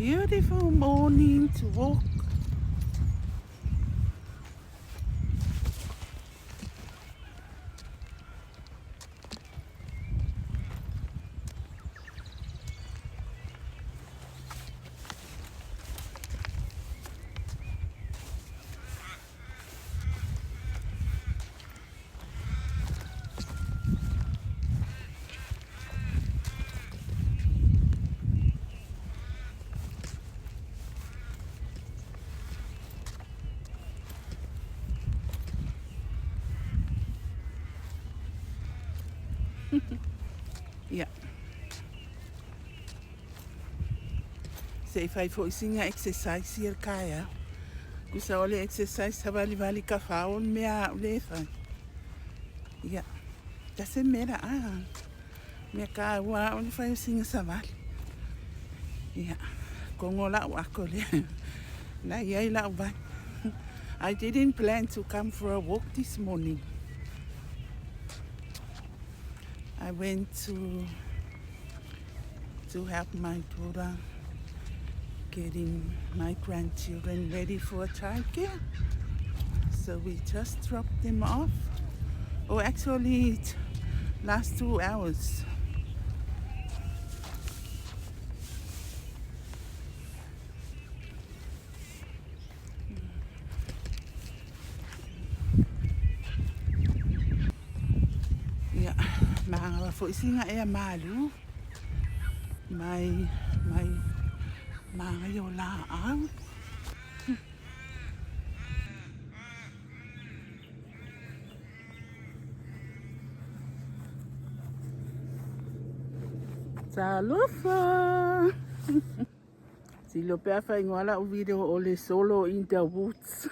Beautiful morning to walk. Ia. Se i fai foi sina exercise ia le taeao. Tusa o le exercise savalivali tafao le mea a au lea e fai. Ia, doesn't matter a. Mea taua a o le fai o sina savali. Ia, kogo lau ako lea. La i ai lau vai. I didn't plan to come for a walk this morning. I went to to help my daughter getting my grandchildren ready for childcare. So we just dropped them off. Oh, actually, it last 2 hours. Ia, maga foi sina ea malu. Mai, mai, maga i o laau. Talofa! Silo pea faingoa lau video o le solo in the woods.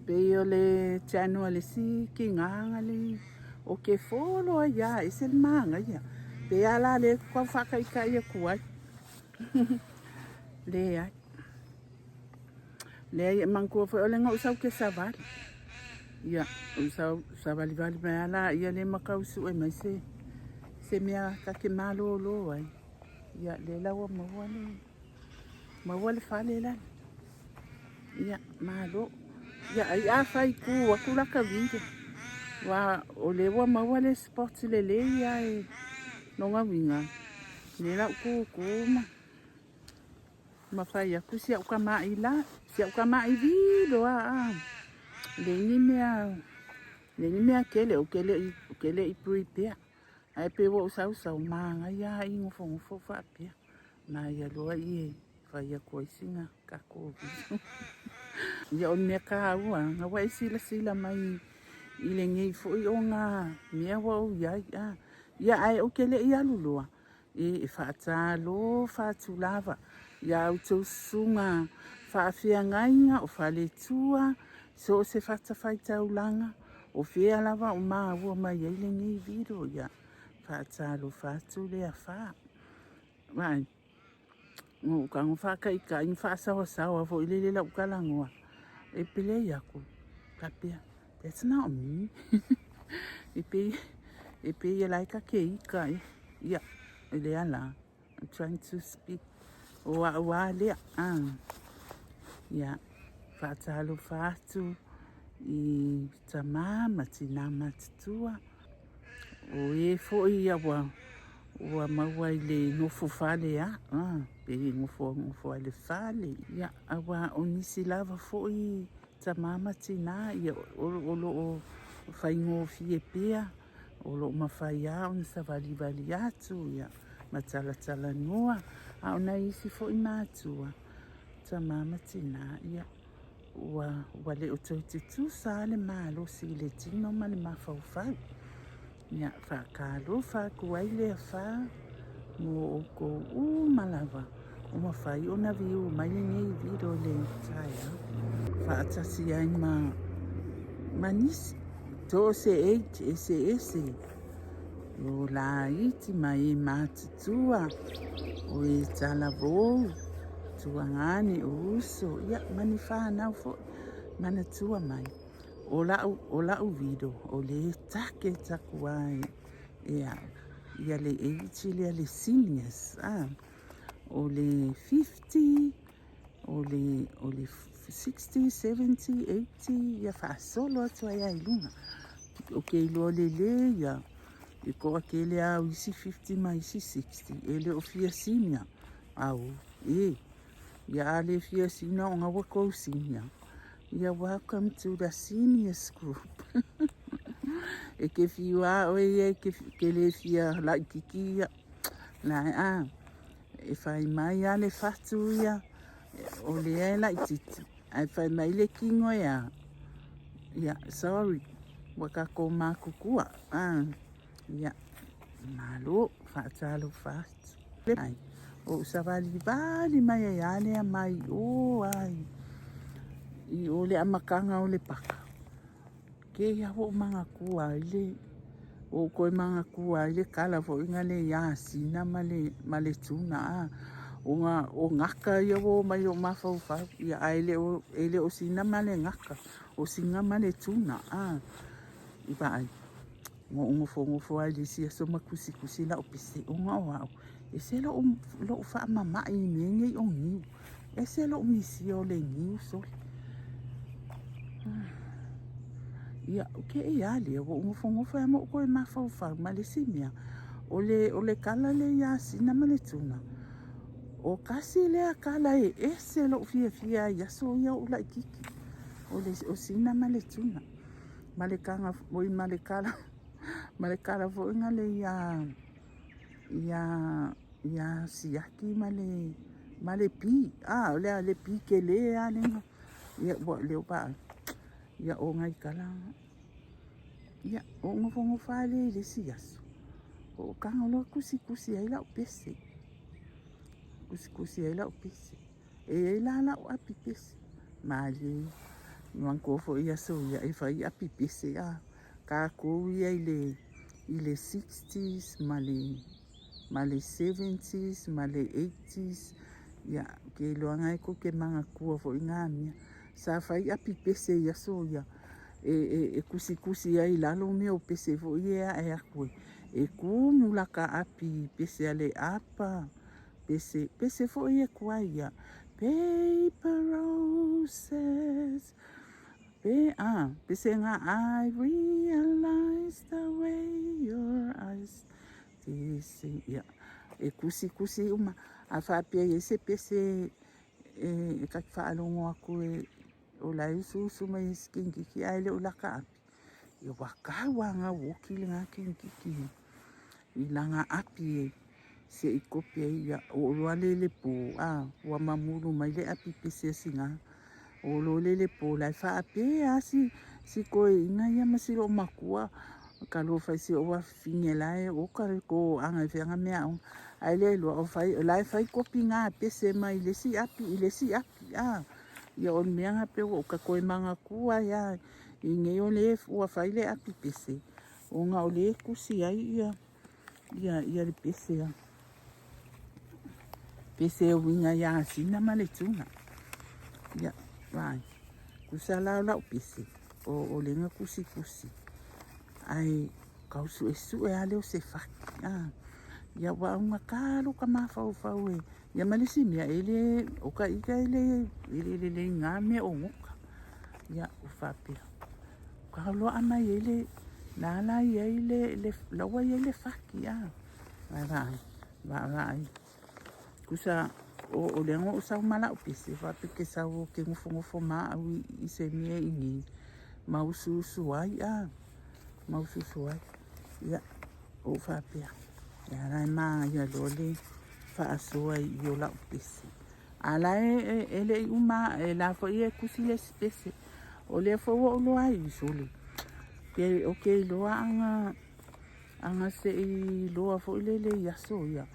Pei o le channel a le si kinganga le o ke folo ai ia e se le manga ia. Pe a la le kau whakaikai aku ai. Le ai. Le ai mangkua foi o le ngau sau ke savali. Ia, o sau savali vali mai ala ia le makau su e mai se se mea ka ke malolo ai. Ia, lea la ua maua le, maua le fale lale. Ia, malo. Ia, ai a fai ku aku la ka video. Wa, o le ua maua le spot lelei ia e nonga winga. Le lau ku ku ma. Ma fai aku si au ka mai la. Si au ka mai video a a. Le ni mea, le ni mea kele o kele i, o kele i prepare. Ae pei ua ou sausau māngai a i nofonofo faapea. Na ia loa i e fai aku ai sina tatou video. Ia o le mea taua, na ua e silasila mai i lenei foi o ngā mea ua ou i ai. A, ia ae ou te le i alu loa, e e faatalofa atu lava iā outou susuga faafeagaiga o faletua, so o se fatafaitaulaga, O fea lava o maua mai ai lenei video ia faatalofa atu lea fa. Vaai, no ka ngo whakaikai, ni whaasawasawa fo i lele lau kalangoa. E pele iaku, ka pea, that's not me. E pe, e pe ia lai ka ke ika e. Ia, e lea la. I'm trying to speak. O au a lea. Ah. Ia, whaatalofa atu i tamā ma tinā matutua. O e foi ia ua, ua maua i le nofo fale a. Ah, pe nofo, nofo ai le fale. Ia, aua o nisi lava foi tamā ma tinā, ia, o, o loo faigofie pea. O lo o mafai lava ona savalivali atu ia ma talatalanoa, a o nai isi foi matua, tama ma tina, ia, ua, ua le o toe tutusa lava le malosi i le tino ma le mafaufau. Ia, faatalofa atu ai le afa mo outou uma lava o mafai ona view mai lenei video i le taeao faatasi ai ma, ma nisi. So o se age eseese, o laiti ma e matutua, o e talavou, tuagane, o uso, ia, ma ni whanau foi, manatua mai. O lau, o lau video, o le take taku ai, e au, ia le age lea le seniors, a. o le 50, o le, o le 60, 70, 80, ia faasolo atu ai lava i luga. Ou te iloa lelei lava, le toatele lava o isi 50 ma isi 60 e le o fia senior. Ao, e. Ia a le fia senior ona ua tou senior, ia welcome to the seniors group. E te fiu lava oe ia e te le fia laitiiti ia, la e a, e fai mai lava le fatu ia, o lea e laitiiti, ae fai mai le tino e a, ia sorry, ua tatou matutua. A, ia, malo, faatalofa atu. Ai, ou savalivali mai ai lava lea mai o lava i o le amataga o le paka. Kei ua ou manatua ai le, ua ou toe manatua ai le tala foi lea ia Sina ma le Tuna, a, ona o gata ia ua oo mai i lou mafaufau, ae le o Sina ma le gata, o Sina ma le Tuna, a, i vaai. Na ou nofonofo lava i le isi aso ma tusitusi lau pese, ona o au, e ese lou faamama'i i mea nei o niu. E ese lou misia o le niu sole. Ia, o kēia lava lea, ua ou nofonofo ai ma ou toe mafaufau ma le isi mea, o le kala lea iā Sina ma le Tuna, o tasi lea kala e ese lou fiafia ai i aso ia a o ou laitiiti, o Sina ma le Tuna. Ma le taga oi ma le kala ma le kala foi lea ia ia ia Siaki ma le ma le pi a o le a le pi tele lava lea ia ua lea ua vaai ia o nai kala ia ou nofonofo lava lea i le isi aso ou tago loa tusitusi ai lau pese tusitusi ai lau pese. E i ai la lau api pese, malie manatua foi aso ia e fai api pese a tatou ia i le i le sixties ma le ma le seventies ma le eighties. Ia, ou te iloa e tou te manatua foi na mea. Sa fai api pese i aso ia e tusitusi ai i lalo mea o pese foi ia e ae atu e tumu lata api pese a le apa. Pese, pese foi e tuai ia. Paper roses. Pe, ah, pese nga I realize the way your eyes deceive. Ia, e kusi kusi uma. A faapea i ai se pese e, e ka te faalogo atu e o la e usuusu mai e si kenkiki ae le o laka api. Ia ua kau a ngau oki le ngā kenkiki i langa api e se i kopi ai ia o loa le le pō a ua mamulu mai le api pese a singa o lo le le pō la e faape a si si koe inga ia ma si loo makua ka lo fai si o wa fine la e o ka ko anga i fea mea o ai le loa o fai la e fai kopi ngā pese mai le si api i le si api a ia o le mea nga pe o ka koe mangakua ia i nei o le ua fai le api pese ona o le kusi ai ia Ia, ia le pese a. Pese e uiga iā Sina ma le Tuna. Ia, vai. Kusa la o lau pese, o, o lenga kusi kusi. Ai, kau sue sue a leo se faki. Ah. Ia, ua aunga kalo ka mafaufau e. Ia ma le isi mea, e le, o ka ika e le, e le lelei ngā mea o goka. Ia, ua faapea. Ka loaʻa mai ai le, la la i ai le, le, la ua i ai le faki, a. Vaavaai, vaavaai. Kusa, o, o lea o sau ma lau pese, faapea ke sau o ke nofonofo ma au i, i se mea i nei, ma usuusu ai, a. Ma usuusu ai. Ia, ou faapea, e ala e māia loa le faasoa i o lau pese. A la e, e, e le i uma, e la foi e kusi le isi pese. O lea foi ua ou loa ai i sole. Ke, o ke iloa anga, anga se i loa foi lele i aso ia.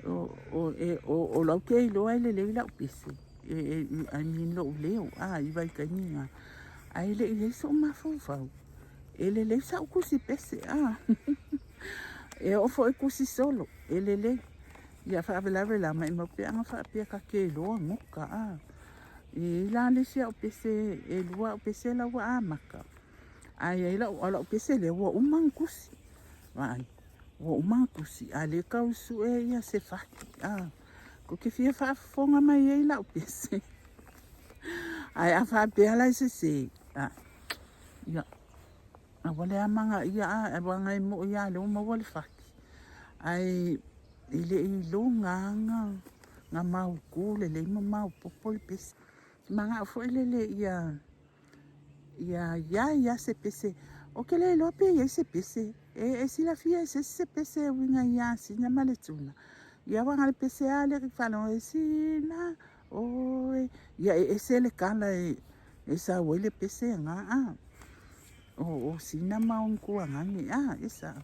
O, o, e, o, o lau ke iloa e lelei lau pese. E, e, I mean lou leo, a, i vaitaimi nga. Ae le i ai soʻu mafaufau. E lelei saʻu kusi pese, a. E oo foi kusi solo, e lelei. Ia faalavelave la maʻimau pe aga faapea ka ke loa goka a. E i ai la le isi au pese, e lua au pese la ua amata. Ae i ai lau, o lau pese lea ua uma ona tusi. Vaai, ua uma ona tusi, a o lea e tau sue ia se fati, a. Ou te fia faafofoga mai ai lau pese. Ae a faapea la e sese, ia, aua le amanaia a, aua e moni lava o lea ua maua le faki, ae e le i iloga lava ona mautu lelei ma maopoopo le pese. Manao foi lele ia i ai lava se pese. Ou te le iloa pe i ai se pese. E silafia e se isi se pese e uiga ia Sina ma le Tuna? Ia aua na o le pese lava lea ta te faalogo ai, Sina oe. Ia e ese le tala e sau ai le pese lena a? O Sina ma ona tuagane a? E sao.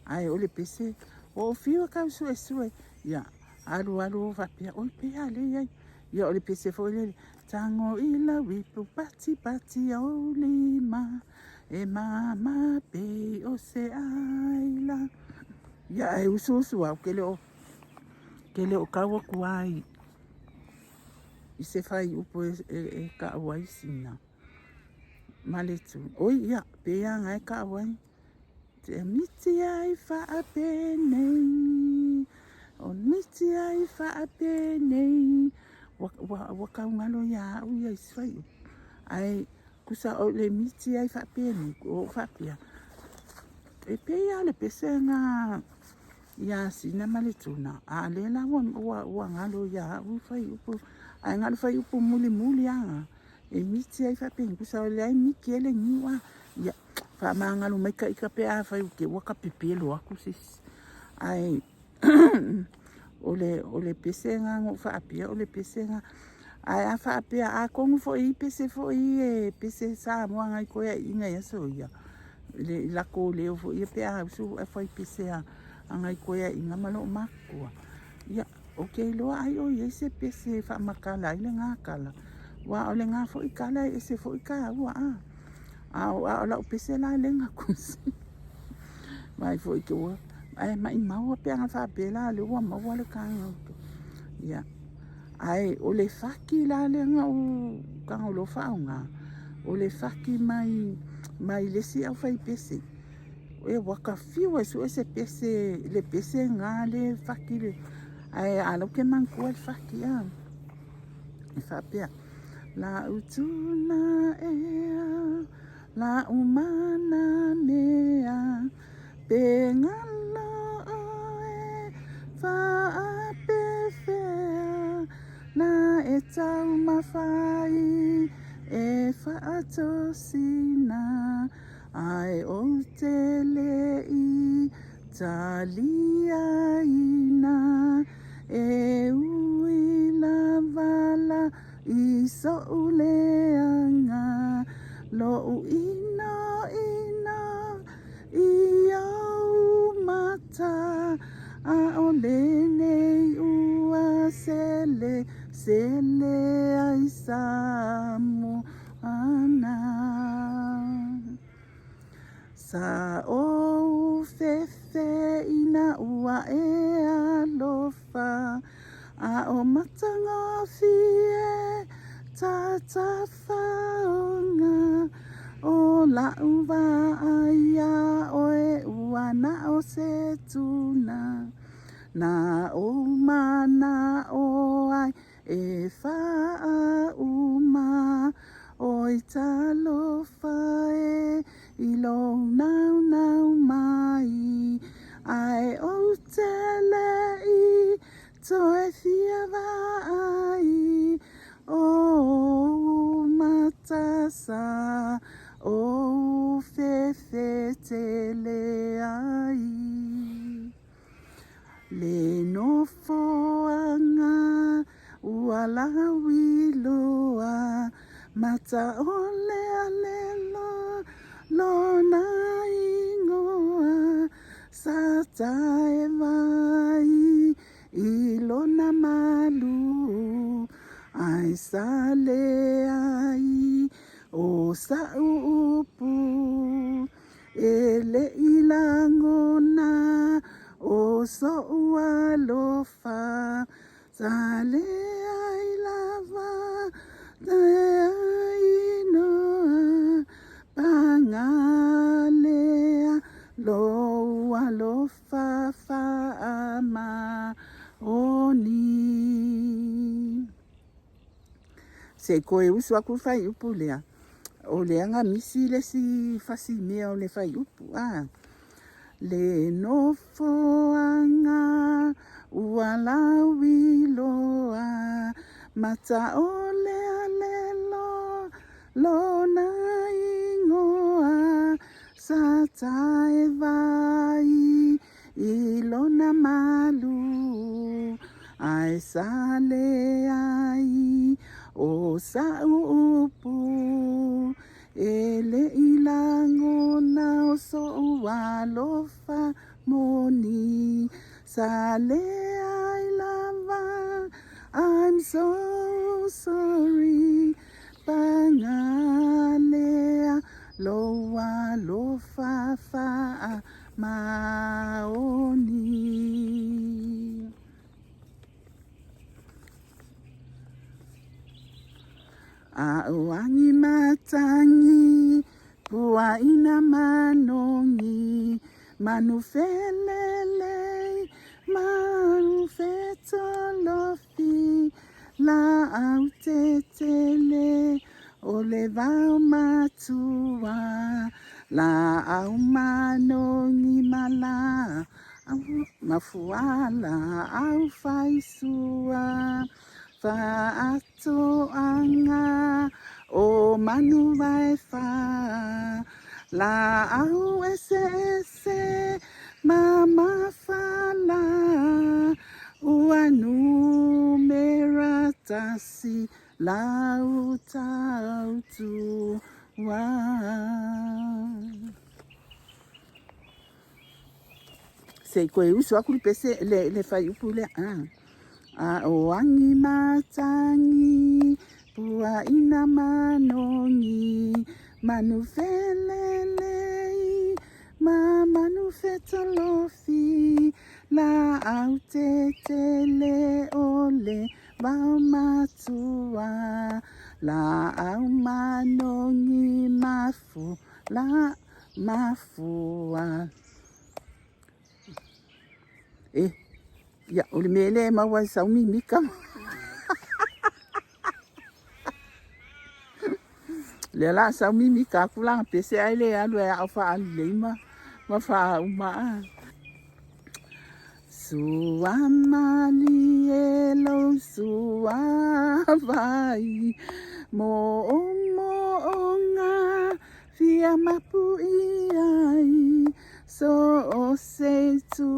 Ae o le pese, ua ou fiu e tau suesue, ia alu alu ou faapea, oi pei a lea e i ai. Ia o le pese foi lele, tago i lau ipu patipati ou lima, e mama pei o se aila. Ia ae usu usu lava, ou te le o tau atu lava i se fuaiupu e tau ai sina ma le tuna. Oi, ia, pei lava na e tau ai. Te miti ai faapenei, o miti ai faapenei. Ua tau galo ia au ia isi fuaiupu. Ae tusa o le miti ai faapenei, ua ou faapea, e pei lava o le pese lena ia Sina ma le Tuna, a o lea la ua galo ia au le fuaiupu, ae na o le fuaiupu mulimuli lava lena, e miti ai faapenei, tusa o lea e miti ai le niu a. Ia, faamagalo mai ta ita pe afai ua ta pepelo atu se isi. Ae o le pese lena na ou faapea o le pese lena. Ae a faapea, atonu foi e i ai pese foi ia pese Samoa nai toeaiina i aso ia, i latou leo foi ia pe a usu ae fai pese a nai toeaiina ma loomatutua. Ia, ou te iloa ai o i ai se pese e faamatala ai lena tala, aua o lena foi tala e ese foi taua a. A o lau pese la lea na tusi, vaai foi ae maumau pe ana faapea la o lea ua maua le taga. Ia, ae o le faki la lea na ou tago loa faaaoga, o le faki mai le isi aufaipese. Ua ta fiu e sue se pese, le pese lena lea e faki, ae a o la ou te manatua le faki a. E faapea, La'u tuna ea, la'u manamea, pe galo oe faapefea, na e taumafai e faatosina, ae ou te le i taliaina, e ui lava la i soʻu leaga, loʻu inoino i ou mata, ʻaʻole nei ua sele, sele ai sa moana. Sa ou fefe ina ua e alofa, a o matagofie tatafaoga, o la'u vaai iā ʻoe ua na o se tuna, na ou manaʻo ai E faauma oi talofa e i lou naunau mai, Ae ou te le i toe fia vaai, O ou mata sa ou fefetele ai. Le nofoaga ua lauiloa, Mataole alelo lona ingoa, Sa tae vai i lona malu, Ae sa leai o sa'u upu. E le i lagona o soʻu alofa, Sa leai lava lea inoa, Paga lea lou alofa faamaoni. Se i toe usu aku le fuaiupu lea, o lea na misi le isi fasimea o le fuaiupu. Le nofoaga ua lauiloa, mataole le lona igoa, sa taevai i lona malu, ae sa leai o sa'u upu, e le i lagona o so'u alofa moni, sa leai lava, I'm so sorry, paga lea lou alofa faamaoni. A o agi matagi, puaina manogi, manu felelei, manu fetolofi, laau tetele o le vao matua, laau manogi ma laau mafuala, au faisua. Faatoaga o manu vaefa, laau eseese ma mafala, ua numera tasi lau tautua. Se i toe usu aku le pese, le fuaiupu lea. A o agi matagi, puaina manogi, manu felelei, ma manu fetolofi, laau tetele o le vao matua, laau manogi mafu, la mafua. E, ia, o le mea lea e maua ai sau mimika. Lea la sau mimika aku la pese ai le alu e ao faalelei ma faauma a. Sua malie lou suavai, moomooga fia mapu i ai, so o se itu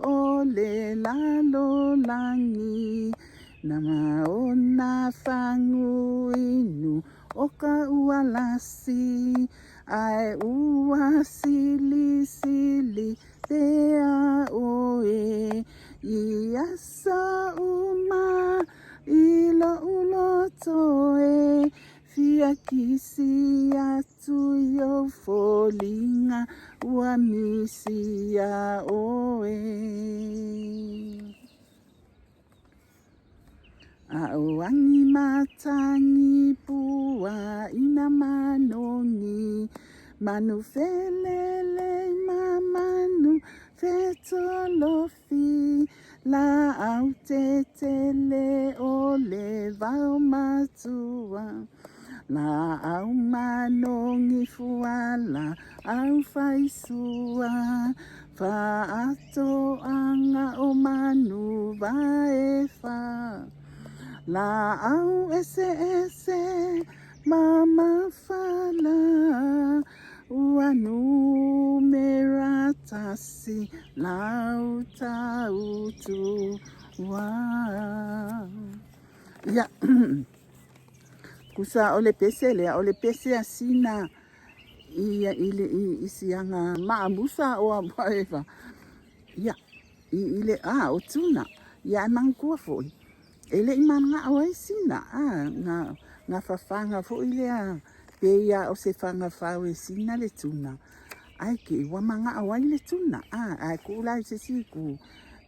o le lalolagi, na ona fagu inu o ka ualasi, ae ua silisili pea oe i aso uma i lo'u loto e fia kisi atu i ou foliga ua misi iā oe. A o agi matagi puaina manogi, manu felelei ma manu fetolofi, laau tetele o le vao matua, laau manogi fuala au faisua, faatoaga o manu vaefa, laau eseese ma mafala, ua numera tasi lau tautua. Ia, kusa o le pese lea, o le pese a sina i, i, i, i siaga maamusa o whatever. Ia, i le, o tuna. Ia, e manatua foi, e le i mananao ai sina, na fafaga foi lea, pe ia o se fagafau e sina le tuna, ae ke ua manao ai le tuna, ae tuu la i se isi itu,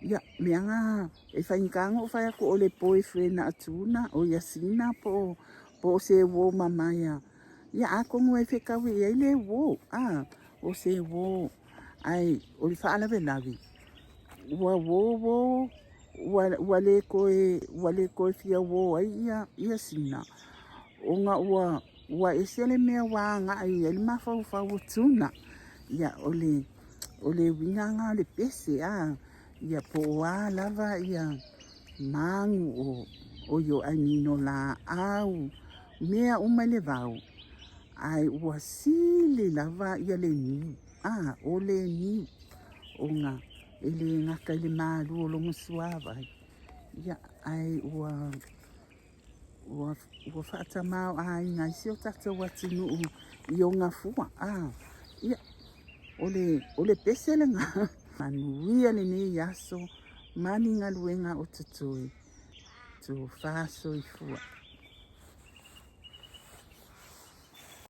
ia, mea na e faigata ona ou fai atu o le boyfriend a tuna, o ia sina po o se uo mamae. Ia, atonu e fetaui i ai le uo, o se uo, ae o le faalavelave, ua uo uo, ua le toe fia uo ai ia sina. Ona ua ua ese le mea ua agai i ai le mafaufau o Tuna. Ia, o le o le uiga lena o le pese, a, ia po o a lava ia magu o o aigino laau, mea uma i le vao, ae ua sili lava ia le niu, a, o le niu, ona e le gata i le malu o lona suavai, ia, ae ua ua ua faatamaoaiga ai si o tatou atunuu i ona fua. A, ia, o le, o le pese lena. Manuia lenei aso ma ni galuega o totoe. Tofa soifua.